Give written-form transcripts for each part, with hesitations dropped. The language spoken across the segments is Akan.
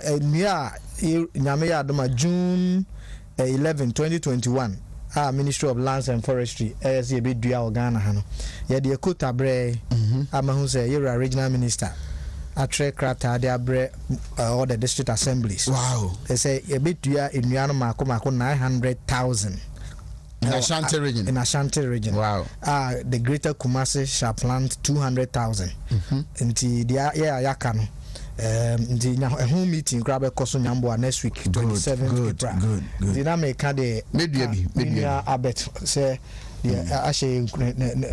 Nnua a Nyame yɛ adom a June 11, 2021 a Ministry of Lands and Forestry ɛyɛ sɛ yɛbɛdua wɔ Ghana ha no, yɛde quota brɛ ama hu sɛ yɛwura Regional Minister atwerɛ krataa de abrɛ all the district assemblies sɛ yɛbɛdua nnua no maako maako 900,000. In Ashanti Region. In Ashanti Region. The Greater Kumasi shall plant 200,000. Nti deɛ yɛ a yɛaka no, nti nya ɛho meeting koraa bɛkɔ so Nyamboa next week, 27th April. Good. Nti na meka deɛ Medua bi, me medua. Nua Albert sɛ deɛ ahyɛ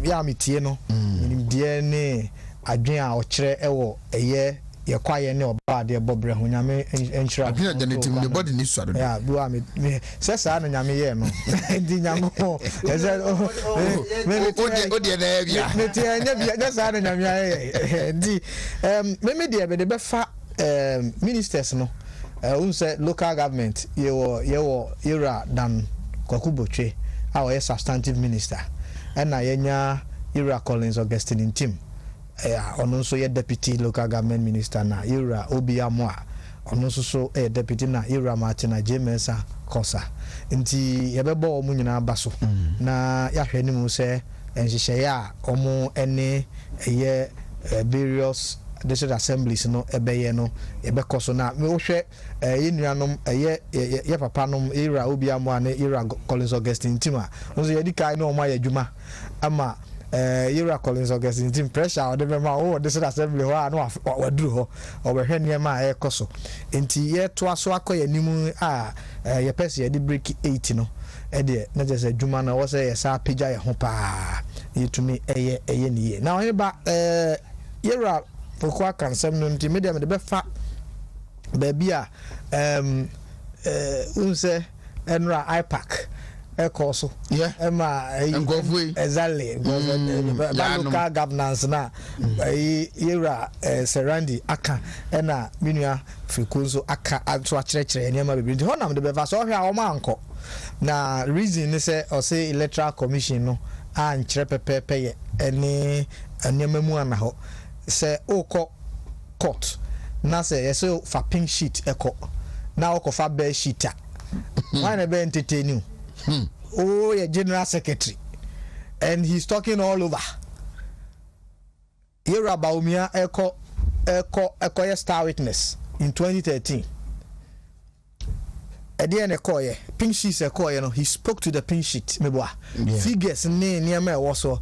yɛ a metie no, nimdeɛ ne adwene a ɔkyerɛ ɛwɔ ɛyɛ yɛkɔ ne ɔbaa adeɛ bɔ brɛ ho. Nyame nhyira. Adwene agya ne tim ne bɔde ne sua dodo. Yeah, bi wa me sɛ saa na Nyame yɛɛ no, nti Nyankopɔn ɛsɛ O deɛ na ɛyɛ bia. Mete ɛnyɛ bia, nyɛ saa na Nyame ayɛ. Nti meme deɛ mede bɛfa ministers no, wohu sɛ local government yɛwɔ yɛwura Dan Kwaku Botwe a ɔyɛ substantive minister, ɛna yɛnya yɛwura Collins Augustine Ntim a ɔno nso yɛ deputy local government minister, na yɛwura Obi Amoa, ɔno nso so yɛ deputy, na yɛwura Martin Adjei Mensah Korsah. Nti yɛbɛbɔ wɔn nyinaa ba so na yɛahwɛ anim sɛ nhyehyɛeɛ a wɔn ne ɛyɛ various district assemblies no ɛbɛyɛ no, yɛbɛkɔ so. Na wohwɛ yɛ nuanom, ɛyɛ yɛ papa nom, yɛwura Obi Amoa ne yɛwura Collins Augustine Ntim a nso yɛdi kan ne wɔn ayɛ adwuma ama yɛwura Collins Augustine Ntim, pressure a ɔde bɛma wowɔ district assembly hɔ a na waduru hɔ, ɔbɛhwɛ nneɛma a ɛrekɔ so. Nti yɛtoa so akɔ yɛn anim a yɛpɛ sɛ yɛde break eight no, ɛdeɛ na kyerɛ sɛ adwuma no ɛwɔ sɛ yɛsa apagya yɛn ho paa na yɛtumi ɛyɛ ne yie. Na ɔhene ba, yɛwura Poko aka nsɛm no, nti medeɛ mede bɛfa baabi a wohu sɛ ɛnora IPAC ɛkɔ so. Ɛma ɛyi Nkurɔfoɔ yi. Exactly. Ba Yanom. local governance na ɛyi yɛwura Serandi aka, ɛna me nua Firiko nso aka nso akyerɛkyerɛ nneɛma bebree, nti hɔ nam de bɛfa so. Ɔhwɛ a wɔn ankɔ na reason ne sɛ ɔsɛ Electoral Commission no ankyerɛ pɛpɛɛpɛ yɛ ɛne nneɛma mu ana hɔ sɛ ɔrekɔ court na sɛ yɛsɛ fa pink sheet ɛkɔ na ɔkɔfa bed sheet a, wɔn na ɛbɛyɛ entertain you. O yɛ general secretary and he's talking all over. Yɛwura Bawumia ɛkɔ ɛkɔyɛ star witness in 2013, ɛdeɛ na ɛkɔɔyɛ pink sheets ɛkɔɔyɛ no, he spoke to the pink sheet meboa figures ne nneɛma ɛwɔ so.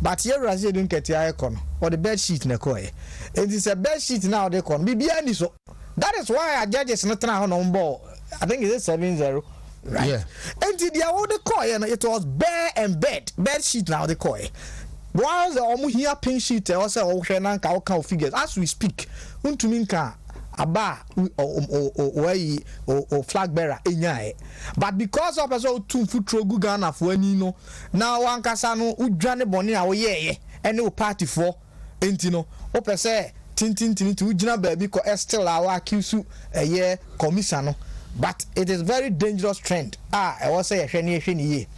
But yɛwura sɛ yɛdu nketewa ɛkɔ no, ɔde bed sheet na ɛkɔɔyɛ. Nti sɛ bed sheet na ɔde kɔ no, biribiara ni so. That is why our judges no tena hɔ na wɔn bɔ, I think it's 7-0, right? Yeah. Nti deɛ wɔde kɔɔyɛ no, it was bare and bed sheet na wɔde kɔɔyɛ, while the ɔmo hia pink sheet. Ɛwɔ sɛ ɔhwɛ na nka ɔka o figures as we speak, ntumi nka aba a wɔayi o flag bearer enyaeɛ. But because ɔpɛ sɛ ɔtu mfuturo gu Ghanafoɔ ani no, na wankasa no wodwane bɔne a woyɛɛyɛ ɛne wo partyfoɔ nti no, wopɛ sɛ tintintini nti wogyina baabi kɔ still a wɔaccuse ɛyɛ commission no. But it is very dangerous trend a ɛwɔ sɛ yɛhwɛ ne yɛhwɛ ne yie.